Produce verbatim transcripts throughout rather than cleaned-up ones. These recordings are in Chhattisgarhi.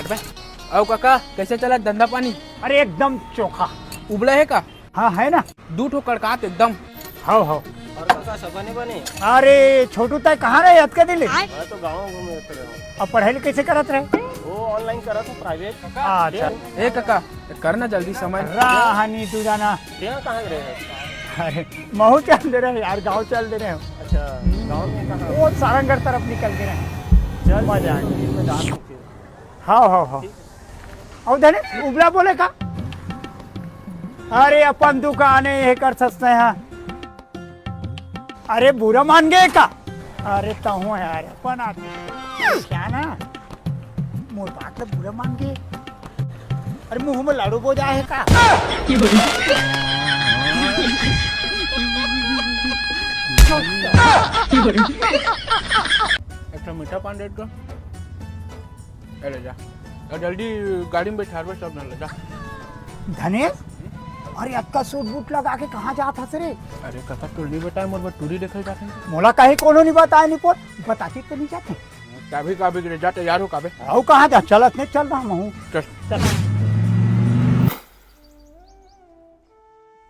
अउ काका, कइसे चलत धंधा पानी? अरे एकदम चोखा। उबला हे का? हाँ, है ना। दू ठो कड़कात एकदम। हव, हव। अउ काका, सब बने बने? अरे छोटू, तैं कहाँ रहे अतका दिन ले? मैं तो गाँव घूमे रहत रहेंव। अब पढ़ाई कइसे करत रहे? वो online करत हँव, private। अच्छा। ए काका, कर ना जल्दी समय। राहनी तू जाना। तें कहाँ रहे? अरे महूँ चल दे रहे यार, गाँव चल दे रहे हँव। अच्छा, गाँव में कहाँ? वो सारंगढ़ तरफ निकल दे रहे हँव। चल, मजा आ गया। हव, हव, हव। अउ धने उबला बोले का? अरे अपन दुकान हे, ये कर सकते हैं। अरे बुरा मान गे का? अरे तहूँ यार, अपन आदमी। क्या ना? मोर बात ला बुरा मान गे। अरे मुँह में लाड़ू बोजा हे का? एक ठो मीठा पान दे दो। ए, ले जा। अउ जल्दी गाड़ी में बैठारबे, सब न ले जा। धनेश, अरे अतका सूट बूट लगा के कहाँ जात हस रे? अरे कका, तोला नइ बताएँव, मोर बर टूरी देखे जात हँव। मोला काहे कोनो नइ बताए निपोर, बतातिस तो नइ जातेंव। काभी काभी के ले जा, तैयार हो काबे। अउ कहाँ जा, चलत नइ चल रहा हूँ। चल। चल।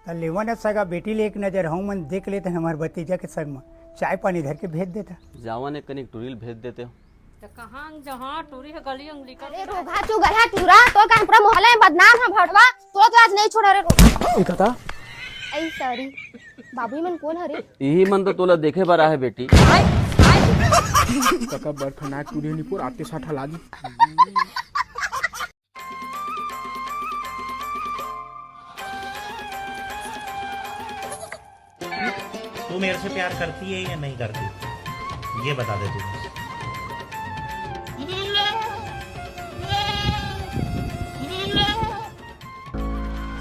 त लेवन सगा बेटी ले एक नजर हमन देख लेतेन, हमर भतीजा के संग म चाय पानी धर के भेज देता। जावन एक कनिक टूरी ल भेज देतेंव। त कहाँ जहाँ टूरी ह गली अंगली कर। अरे रोगहा चुगलहा टूरा, तोर कारण पूरा मोहल्ला में बदनाम हे भड़वा, तोला तो आज नइ छोड़ा रे रोगहा। ए काका। ए sorry, बाबू मन कोन हरे? इही मन तो तोला देखे बर आहे बेटी। काका बड़ खतरनाक टूरी हे निपोर, आते साठ हला दी। तू मेरे से प्यार करती है या नहीं करती, ये बता दे तू।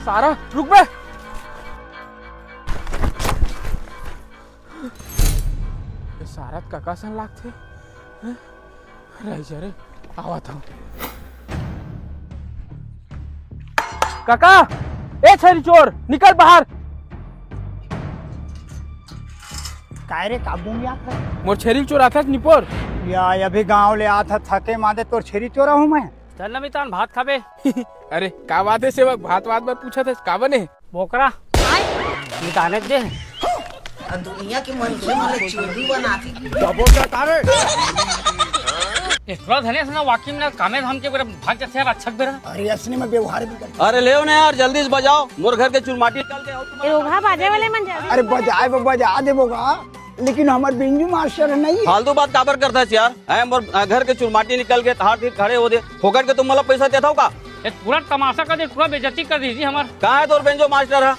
सारा, रुक बे। ये सारा त काका सन लागथे। हैं? रह जा रे, आवत हँव। काका, ए छेरी चोर, निकल बाहर। काय रे, का बूम यात हे? मोर छेरी चोराथस निपोर। या, अभी गाँव ले आत हँव, थके मादे तोर छेरी चोराहूँ मैं। चल ना मितान, भात खाबे। अरे, का बात हे सेवक, भात वात बर पूछत हस, का बने? बोकरा। मिताने दे। दुनिया के मनखे मन ल चोरी बनाथे। का बोलत हस रे? ए, थोड़ा धने से ना वाकई में ना कामे धाम के बेरा भाग जाथे यार, अच्छा बेरा। अरे असली में व्यवहार भी करथे। अरे लेव ना यार, जल्दी से बजाव, मोर घर के चुरमाटी निकल के आओ। ए, ओघा बाजे वाले मन जल्दी। अरे बजाए बर बजा देबो गा, लेकिन हमर बेंजू मास्टर नइ हे। फालतू बात काबर करत हस यार? हैं, मोर, अ, घर के चुरमाटी निकल के तहार तीर खड़े हो दे। फोकट के तुम मोला पैसा देथव का? ए, पूरा तमाशा कर दे, पूरा बेइज्जती कर दी जी हमर। कहाँ हे तोर बेंजो मास्टर ह?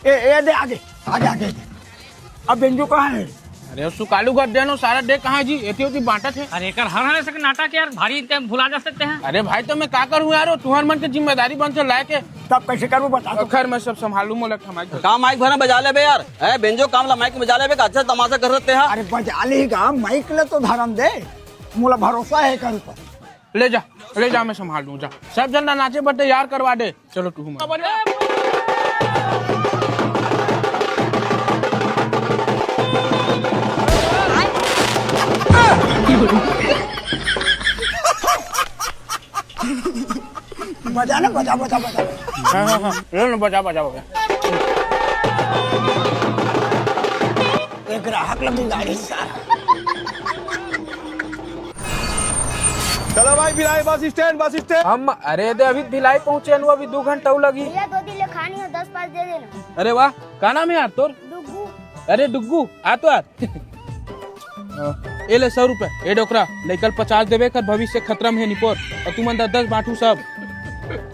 ए, ए, दे, आगे, आगे, आगे, आगे। अब बेंजो कहाँ हे? अरे, सुकालू घर देनो, सारा दे कहाँ हे जी? एती ओती बांटत हे। अरे, एकर हर हमेशा के नाटक यार, भारी ते भुला जा सकते हैं। अरे भाई, तो मैं का करूँ यार, वो तुहर मन के जिम्मेदारी बन से लाए के। तब कैसे करबो बता तो। खैर, मैं सब संभाल लूँ, मोला एक ठा माइक। का माइक भरा बजा लेबे यार? हैं, बेंजो काम ला माइक बजा लेबे का? अच्छा तमाशा कर सकते हैं। अरे, बजा ले गा, माइक ले तो धरम दे, मोला भरोसा हे एकर ऊपर। ले जा, ले जा, मैं संभाल लूँ, जा। सब झन ला नाचे बर तैयार करवा दे। चलो, टूहू मन। बजा ना, बजा, बजा, बजा। हाँ, हाँ, हाँ। ले ना, बजा, बजा, बजा। एक ग्राहक लग गाड़ी सारा। चलो भाई, Bhilai bus stand, bus stand. हम, अरे दे, अभी भिलाई पहुंचे हन, अभी दू घंटा अउ लगही। भैया, दो दिन ले खानी हो, दस पाँच दे देना। अरे वाह, का नाम हे यार तोर? डुग्गू। अरे डुग्गू, आ तो यार। हाँ, ए ले सौ रुपया, ए डोकरा, लइका ल पचास देबे कर, भविष्य खतरा में हे निपोर, अउ तुमन दस दस बांटू सब।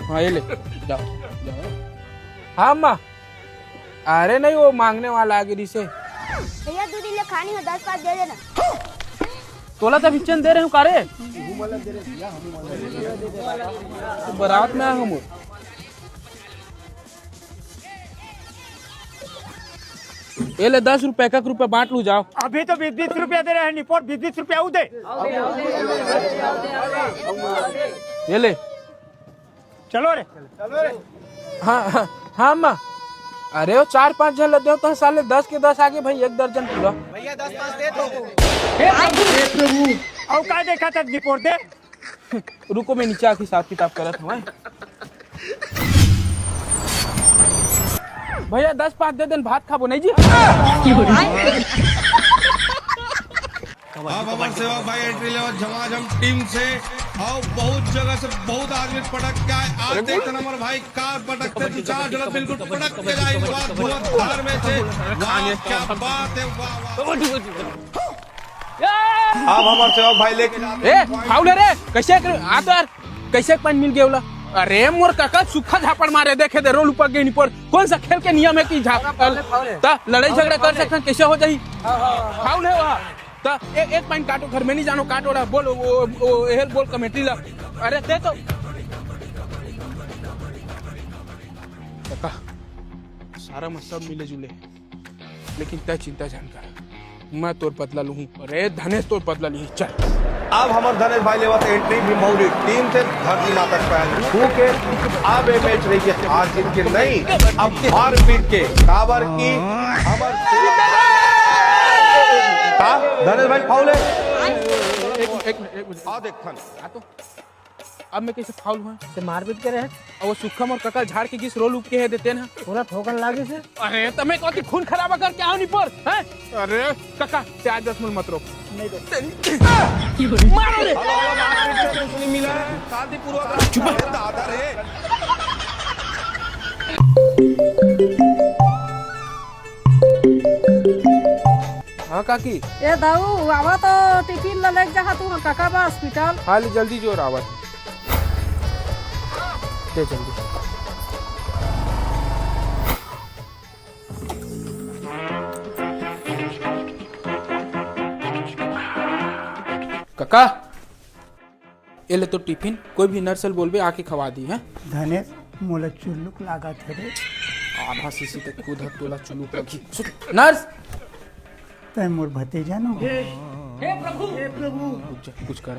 हाँ, ए ले, जाओ, जाओ। हाँ, अम्मा। अरे नहीं, वो मांगने वाला आगे रिसे। भैया, दू दिन ले खानी हो, दस पाँच दे देना। तोला तो अभी चंद दे रहे हूँ का रे? बारात में आए हूँ मोर। ए ले दस रुपया, एक एक रुपया बांट लू जाओ। अभी तो बीस बीस रुपया दे रहे हैं निपोर, बीस बीस रुपया अउ दे। ए ले। चलो रे। हाँ, हाँ, हाँ, अम्मा। अरे वो चार पांच झन ल देव तो साले दस के दस आगे भाई, एक दर्जन पूरा। भैया दस पाँच दे दो। हे प्रभु, हे प्रभु, अउ का देखत हस निपोर दे? रुको, मैं नीचे आके हिसाब किताब करत हवं। भैया, दस पाँच दे देन, भात खाबो नहीं जी। अब हमारे सेवक भाई एंट्री लेवत झमाझम टीम से, और बहुत जगह से बहुत आदमी पटक के आए। आज देखते हैं हमारे भाई कार पटकते दो चार जगह बिल्कुल पटक के जाए, वाह, धुआंधार में से। वाह, क्या बात है, वाह, वाह। अब हमारे सेवक भाई लेके जाते ए, हैं। फाउल है रे, कैसे कर, आ तो यार, कैसे एक पॉइंट मिल गया बोला? अरे मोर काका सूखा झापड़ मारे, देखे दे, रोल ऊपर गई पर। कौन सा खेल के नियम है कि झा-, फाउल है, फाउल है। ता लड़ाई झगड़ा कर सकते हैं, कैसे हो जाही? हाँ, हाँ, हाँ। फाउल है वहाँ। ता एक, एक पॉइंट काटो, घर में नहीं जानो, काटो ला, बोल, वो, वो, हेल बोल कमेटी ला। अरे दे तो। काका, सारा में सब मिले जुले, लेकिन तै चिंता झन कर, मैं तोर बदला लूहूं। अरे धनेश, तोर बदला लिही, चल। अब हमर धनेश भाई लेवत एंट्री भीम भौरी टीम से धरती माता के पैर छू के। अब ये मैच रही है हार जीत के नहीं, अब मारपीट के, काबर की हमर का धनेश भाई फाउल है। एक, एक मिनट, एक मिनट। आ देख थन। आ तो अब मैं कैसे फाउल हुआ? ते मारपीट करे है। और वो सुखम और कका झाड़ के गिस रोल उपके है देते ना। पूरा ठोकन लागे से। अरे, त मैं कथी खून खराबा करके आओ नहीं पर, हैं? अरे, कका, ते आज दस मिनट मत रोक। नहीं रोक। मारो रे। हेलो, हेलो, मारपीट से कुछ नहीं मिला है। शांतिपूर्वक चुप। दादा रे। हाँ काकी। ए दाऊ, आवा तो टिफिन ला लेके जा तू काका बा हॉस्पिटल। हाँ ले जल्दी जोर आवत। दे जल्दी। काका, ए ले तो टिफिन, कोई भी नर्स ल बोलबे आके खवा दी, हैं? धनेश, मोला चुल्लुक लागत हे रे। आधा शीशी तक खुद ह तोला चुल्लुक लगी। सुन, नर्स! तै मोर भतीजा नो। हे प्रभु, हे प्रभु। रुक जा, कुछ कर।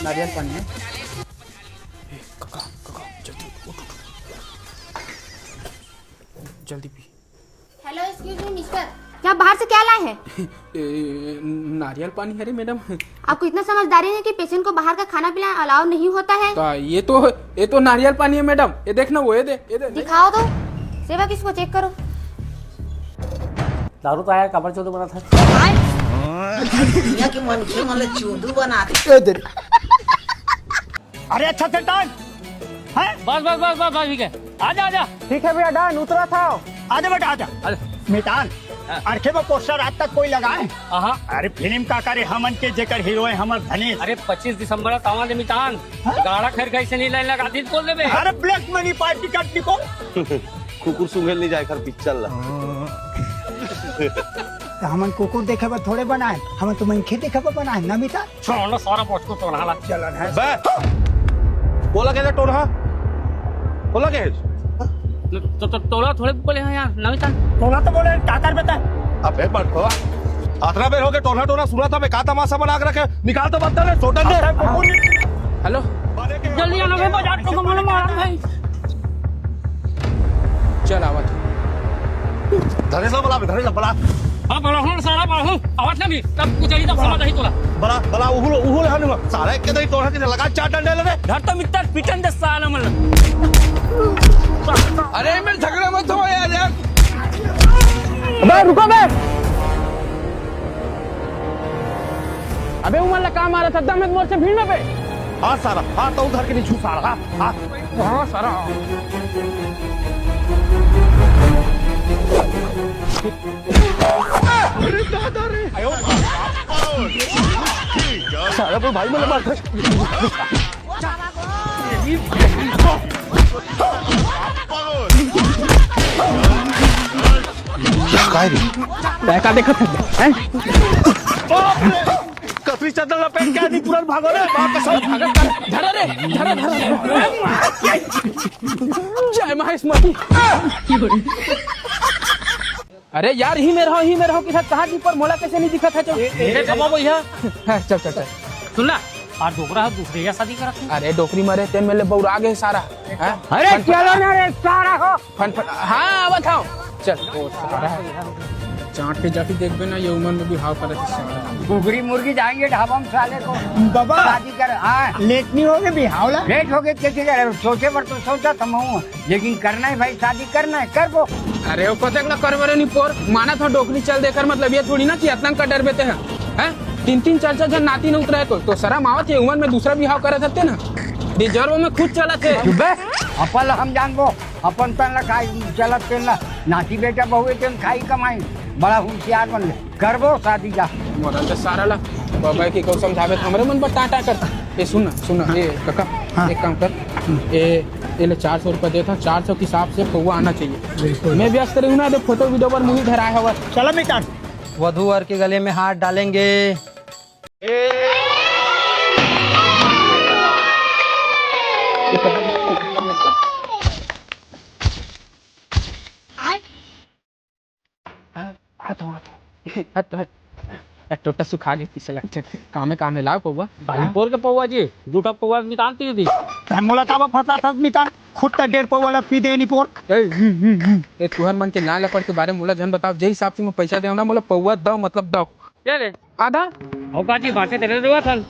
नारियल पानी है। ए, काका, काका, जल्दी उठ, उठ, उठ। जल्दी पी। Hello, excuse me, mister, क्या बाहर से क्या लाए हैं? ए, नारियल पानी है रे मैडम। आपको इतना समझदारी है कि पेशेंट को बाहर का खाना पीना अलाउ नहीं होता है? तो ये तो, ये तो नारियल पानी है मैडम, ये देखना, वो ये दे, ये दे। दिखाओ तो, सेवा किसको चेक करो। दारू तो आया, कमर चौधरी बना था। दुनिया के मनखे मन ला चूदू बना दे। ए दे। अरे अच्छा सेठ डॉन, हैं? बस, बस, बस, बस, बस, ठीक है। आजा, आजा। ठीक है भैया डॉन, उतरा था। आजा बेटा, आजा। अरे। मितान, हाँ। अरखे में पोस्टर आज तक कोई लगाए? हाँ। अरे फिल्म का करे हमन के जेकर हीरो है हमर धनेश। अरे पच्चीस दिसंबर है, तावा दे मितान। हाँ? गाड़ा खैर कैसे नहीं लाइन लगा दी बोल दे बे। अरे ब्लैक मनी पार्टी कट निको। कुकुर सुंघेल नहीं जाए खर पिक्चर ला। तो हमन कुकुर देखे बर थोड़े बनाए, हमन तो मनखे देखे बर बनाए ना मितान। छोड़ ना सारा बॉस को टोला ला। चलन है। बे, बोला कैसे टोला? बोला कैसे? तो, तो, तो टोला थोड़े बोले हैं यार, नमिता। टोला तो बोले, का कर बता? अबे बटवा, अतरा बेर हो गए टोला टोला सुना था मैं, का तमाशा बना के रखे? निकाल तो बता ले, सोटन दे। हेलो। जल्दी आना भाई, बाजार को बोलो मारा भाई। चल आवत। धनेश ला बला, धनेश ला बला। हाँ, बला हूँ, सारा बला हूँ। आवाज ना भी, तब कुछ आई, तब समझ आई तोला। बला, बला, उहुल, उहुल, हनुमा। सारा एक के दही तोड़ा के लगा, चार डंडे ले रे। धर तो मित्र, पिटन दे साला मन। अरे, मैं झगड़ा मत हो यार, यार। अबे, रुको बे। अबे, उमर ला का मारा था, दम एक मोर से भीड़ में बे। हाँ, सारा, हाँ, तो उधर के नहीं छू, सारा, हाँ, हाँ। हाँ, सारा। अरे दादा रे। सारा वो भाई मला मारत हे। काय रे? काय का देखत हे? हैं? कतरी चादर लपेट के आदमी तुरंत भागो रे, बाप कसम। धरा रे, धरा, धरा, धरा। जय महेश मती। अरे यार, ही मेरा हो, ही मेरा हो, के साथ कहाँ जी पर मोला कैसे नहीं दिखत हे तो? ए, ए, ए, खमा भैया। हाँ, चल, चल, चल। सुन ना, अउ डोकरा ह दूसरे या शादी करत हे। अरे डोकरी मरे तेन में ले बउरा गे सारा। हैं? अरे फन, फन, चलो ना रे सारा हो। फन, फन, हाँ, आवत हव। चल, ओ सारा। चाट के जाके देखबे ना, ये उमर में बिहाव करत हे सारा। घुघरी मुर्गी जाएंगे ढाबा में साले को। बाबा। शादी कर, हाँ। लेट नहीं होगे बिहाव ला? लेट होगे, कैसे करे? सोचे बर तो सोचा था मैं। लेकिन करना है भाई, शादी करना है, करबो। अरे ओ कतेक ला करबे रे निपोर, मानत हव डोकरी चल देकर मतलब ये थोड़ी ना कि अतना का डरबे ते ह, हैं? तीन तीन चार चार झन नाती न उतराए तो, तो शरम आवत हे, उमर में दूसरा बिहाव करत हते ना, रिजर्व में खुद चलत हे। चुप बे, अपन ला हम जानबो, अपन तन ला खाई चलत तेन ला, नाती बेटा बहू हे तेन खाई कमाई, बड़ा होशियार बन ले। करबो शादी जा। मोरन त सारा ला बाबा के को समझावे त हमरे मन बर टाटा करता। ए सुन ना, सुन ना, ए कका, हाँ। एक काम कर, ए, ए ले चार सौ रुपया देता, चार सौ के हिसाब से पौवा आना चाहिए। बिल्कुल। मैं व्यस्त रहूँ ना, तो फोटो वीडियो पर मुही धराए हवत। चलो मितान। वधू वर के गले में हाथ डालेंगे। हट, हट, हट, हट। ए, टोटा सुखा के पीसे लगथे। कामे, कामे लाव पौवा। बाली पोर के पौवा जी, दू ठा पौवा निकाल ती दी। ए, मोला काबर फंसा थस मितान? खुद त डेढ़ पौवा ला पी दे निपोर। ए, हम्म, हम्म, हम्म। ए, तुहर मन के नाय लपड़ के बारे में मोला झन बताव। जे हिसाब से मैं पैसा देव ना, मोला पौवा दव, मतलब दव। क्या रे? आधा? हो का जी, बांचे तेरे देवा थन।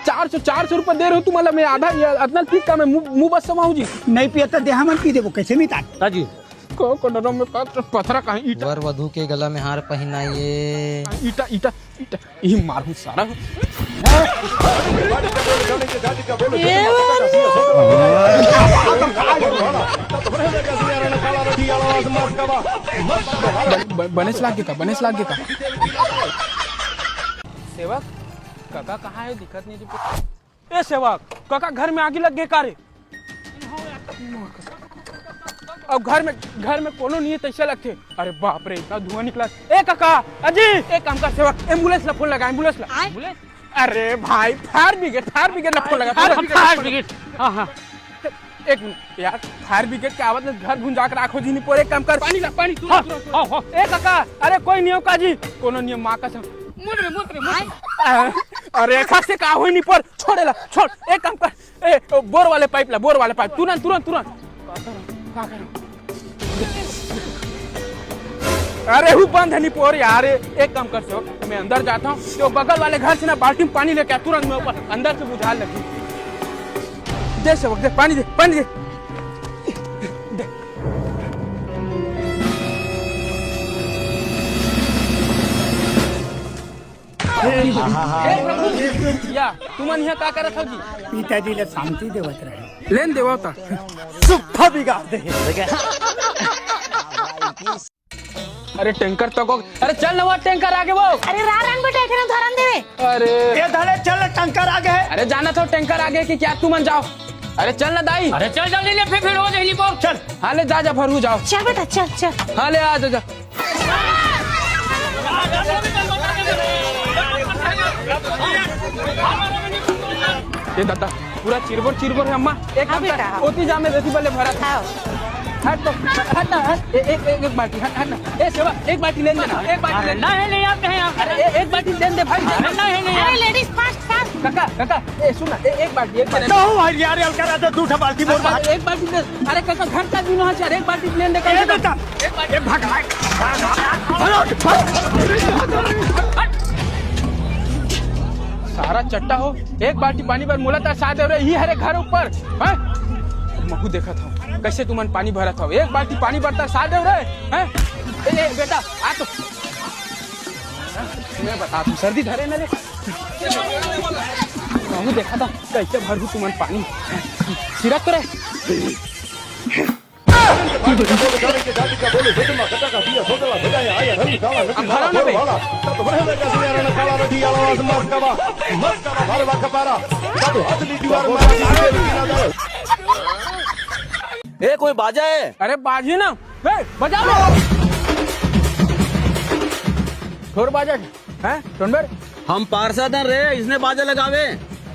चार सौ, चार सौ रुपया दे रहे हो तुम, मतलब मैं आधा, ये अतना ठीक काम है, मुंह, मुंह बस समाऊ जी। नहीं पिया त देहा मन पी देबो, कैसे मितान? का जी? को, को नरम में का तो पथरा कहीं ईटा। वर वधू के गला में हार पहनाइए। ईटा, ईटा, ईटा, यही मारू सारा। बन-, बनेस लाग गे का, बनेस लाग गे का। सेवक, कका कहाँ है? दिखत नहीं जी। ए सेवक, कका घर में आगी लग गे का रे? अब घर में, घर में कोनो नहीं है, तैसे लगथे। अरे बाप रे, इतना धुआं निकला। ए कका, अजी, एक काम कर सेवक, एम्बुलेंस ला फोन लगा, एम्बुलेंस ला। आय? एम्बुलेंस? अरे भाई, फायर ब्रिगेड, फायर ब्रिगेड ला फोन लगा, fire, fire brigade. Fire brigade. हाँ, हाँ। एक मिनट यार, फायर ब्रिगेड के आवत ले घर भुंजा के राखो जी, निपोर एक काम कर। पानी ला, पानी, तुरंत, हाँ, तुरंत, तुरंत। हाँ, हाँ। ए कका, अरे कोई नहीं हो का जी? कोनो नहीं हो, माँ कसम। मुत रे, मुत रे, मुत रे। अरे, एखर से का होई निपोर, छोड़ एला, छोड़, एक काम कर, ए, ओ, बोर वाले पाइप ला, बोर वाले पाइप, तुरंत, तुरंत, तुरंत। का करूं? का करूं? अरे, हु बंद है निपोर यार, एक काम कर सेवक, मैं अंदर जाता हूँ, तो बगल वाले घर से ना बाल्टी में पानी लेके आ, तुरंत मैं ऊपर अंदर से बुझा लगी। दे सेवक, दे, पानी दे, पानी दे। दे। या, तुमन यहाँ का करत हव जी? पिताजी ला शांति देवत रहे। लेन देवता। सुप्पा बिगाड़ दे। अरे टैंकर तको, अरे चल ना, वो टैंकर आगे वो। अरे रा रंग बेटा, एखने धरन देवे। अरे। ए धरे चल, टैंकर आगे हे। अरे जाना तो टैंकर आगे कि क्या, तुमन जाओ। अरे चल ना दाई। अरे चल जल्दी ले, फिर, फिर हो जाएगी बहुत। चल। हाँ ले जा, जा भरू जाओ। चल बेटा, चल, चल। हाँ ले आ जा, जा। ए दादा, पूरा चिरबोर चिरबोर हे अम्मा। एक हाँ काम कर, बेटा। ओती जा, मैं रेती बल्ले भरा था। हाँ। हट तो, हट ना, हट। ए, एक, एक, एक बाल्टी, हट, हट ना। ए सेवा, एक बाल्टी लेन देना, एक बाल्टी अरे लेन। नहीं, नहीं, आप कहें आप। अरे ए, एक बाल्टी लेन दे भाई। अरे नहीं, नहीं, अरे आप लेडीज फास्ट, फास्ट। काका, काका, ए सुन ना, ए, एक बाल्टी, एक बाल्टी। तो भाई यार, हल्का रहता, दू ठा बाल्टी बोल अरे, एक बाल्टी दे। अरे काका, घंटा दिन हो, चार, एक बाल्टी लेन दे, कम ए से कम। बेटा, ए भगवान। सारा चट्टा हो, एक बाल्टी पानी बर मोला तरसा देव रे, ही हरे घर ऊपर, हैं? महू देखत हव, कैसे तुमन पानी भरत हव, एक बाल्टी पानी बर तरसा देव रे, हैं? ए, ए, बेटा, आ तो। मैं बता तू, सर्दी धरे न रे। महू देखत हव, कैसे भरहू तुमन पानी। सिरक तो रे। ए, कोई बाजा है? अरे बाजी ना, ए, बजा लो। ढोर बाजा, हैं, टोनबर? हम पार्षद हन रे, इसने बाजा लगावे।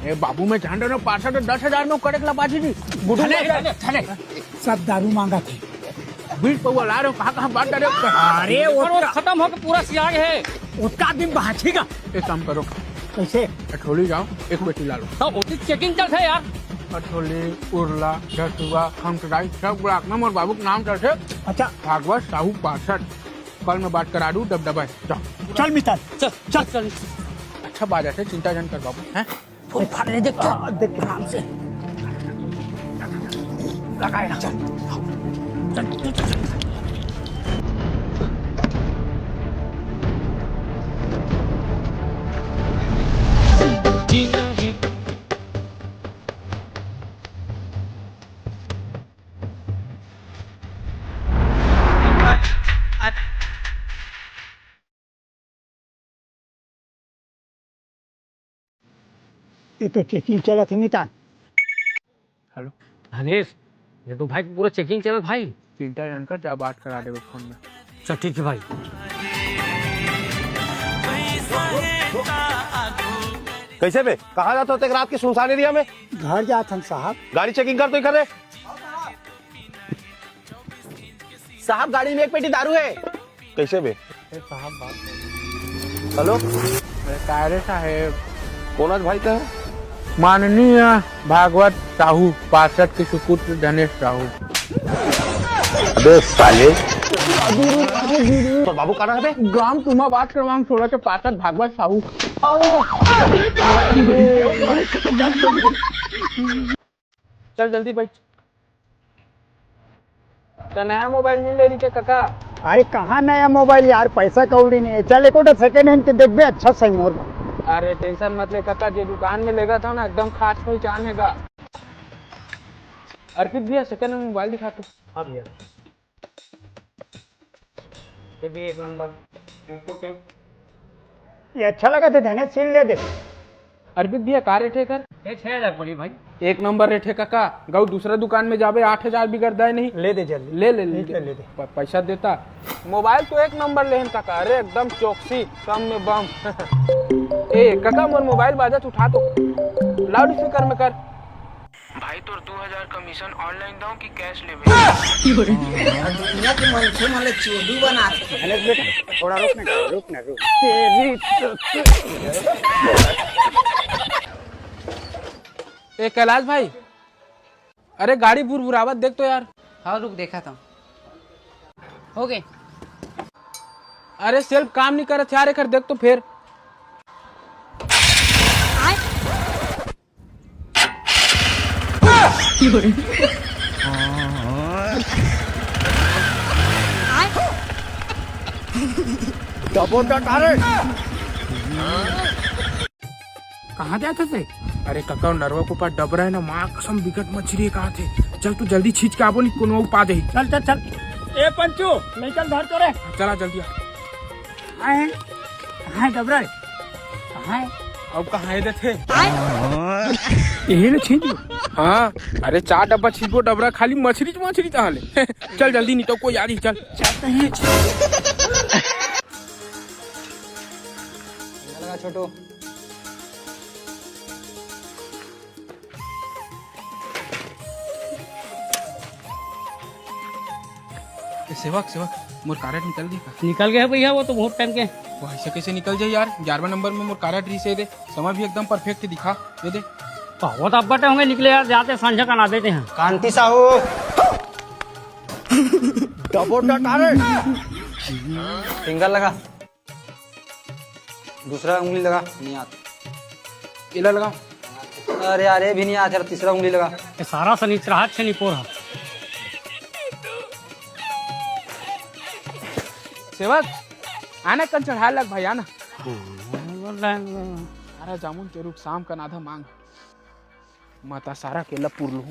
ए बाबू, मैं जान रहा हूँ, पार्षद तो दस हजार में कड़क ला बाजी जी। गुडू चले, बाजा। चले, चले। सब दारू मांगथे। बीस पौवा ला रहे हो, कहाँ, कहाँ बांट डाले हो? अरे, पर वो ओतका खत्म होके पूरा सियाग है। ओतका दिन बाँचेगा। एक काम करो, कैसे? अठोली जाओ, एक पेटी ला लो। हाँ, ओती चेकिंग चलथे यार। अठोली, उरला, धसुआ, खमटराई, सब ब्लॉक में मोर बाबू के नाम चलथे। अच्छा। भागवत साहू पार्षद। कल मैं बात करा दूँ, दबदबा है। जाओ। चल मिस्टर। चल, चल, चल। अच्छा बात है, चिंता जन कर बाबू, हैं? फूल फाड़ ले, देख के। हाँ, देख के। आराम से। लगाए ना। चल। चल, चल, चल, चल। ये तो चेकिंग चलत हे मितान। हेलो। धनेश, ये तो भाई पूरा चेकिंग चलत भाई। चिंता जन कर, जा बात करा देबे फोन में। चल ठीक है भाई। कैसे बे, कहाँ जात हो तेक रात के सुनसान एरिया में? घर जात हन साहब। गाड़ी चेकिंग कर तो ही कर रे। साहब, गाड़ी में एक पेटी दारू है। कैसे बे? साहब बात। हेलो। अरे, का रे साहेब? कौन आज भाई का है? माननीय भागवत साहू, पार्षद के सुपुत्र धनेश साहू। अबे साले। तो बाबू कहाँ है बे? ग्राम तुम्हाबाद क्रमांक सोलह के पार्षद भागवत साहू। चल जल्दी बैठ। त नया मोबाइल नहीं ले रही क्या काका? अरे कहाँ नया मोबाइल यार, पैसा कौड़ी नहीं है। चल एको ठो सेकंड हैंड के देखबे, अच्छा सही मोर। अरे टेंशन मत ले काका, जे दुकान में लेगा था ना एकदम खास पहचान है गा। अर्पित भैया सेकंड हैंड मोबाइल दिखा तू। हाँ भैया। ये भी एक नंबर। ये अच्छा लगा थे धनेश, छीन ले दे। अर्पित भैया, का रेट है एकर? ये छह हजार पड़ी भाई। एक नंबर रेट है काका, गऊ दूसरा दुकान में जाबे, आठ हजार बिगड़ दाय नहीं। ले दे जल्दी। ले, ले, ले, ठीक है, ले दे। प-, पैसा देता। मोबाइल तो एक नंबर लेहन काका, अरे एकदम चौकसी, कम में बम। ए काका, मोर मोबाइल बाजत, उठा तो, लाउड स्पीकर में कर। भाई तोर दू हजार कमीशन ऑनलाइन दऊं कि कैश लेबे? दुनिया के मनखे मन ल चोदू बनाथे। अरे बेटा, थोड़ा रुक ना, रुक ना, रुक। तेरी तो ए कैलाश भाई, अरे गाड़ी बुरबुरावत देख तो यार। हाँ रुक, देखा था। हो गए। अरे सेल्फ काम नहीं करत यार, एकर देख तो फिर। डबो डट, अरे। कहाँ जात हस बे? अरे कका, नरवा के ऊपर डबरा है ना, माँ कसम बिकट मछरी है कहा थे। चल तू जल्दी छींच के आबो, नहीं कोनो पा दे। चल चल चल। ए पंचू, निकल घर तो रे। चला जल्दी आ। हाँ है, हाँ डबरा है। हाँ है। अब कहाँ है देथे? यही ना छींच। हाँ, अरे चार डब्बा छींचबो डबरा, खाली मछरी मछरी कहाँ ले? चल जल्दी, नहीं तो कोई आ रही, चल। चल तो ये छींच। लगा छोटू। ए, सेवक, सेवक, मोर कारड निकल गे का? निकल गए भैया, वो तो बहुत टाइम के। वो ऐसे कैसे निकल जाए यार? ग्यारहवाँ नंबर में मोर कारड रहिसे दे, समय भी एकदम परफेक्ट दिखा, ये दे। बहुत अब्बटे होंगे निकले यार, जाते संझा कना देते हैं। कांति साहू। डबो डट, अरे। फिंगर लगा। दूसरा उंगली लगा। नहीं आता। इला लगा। अरे यार, ये भी नहीं आता, तीसरा उंगली लगा। ये सारा सनीचर हाथ से निपोर है। सेवक, आना कन चढ़ा लग भाई, आना। हाँ, बोल रहे हैं। अरे जामुन के रुख शाम कन आधा मांग। माता सारा के लपुर लूं।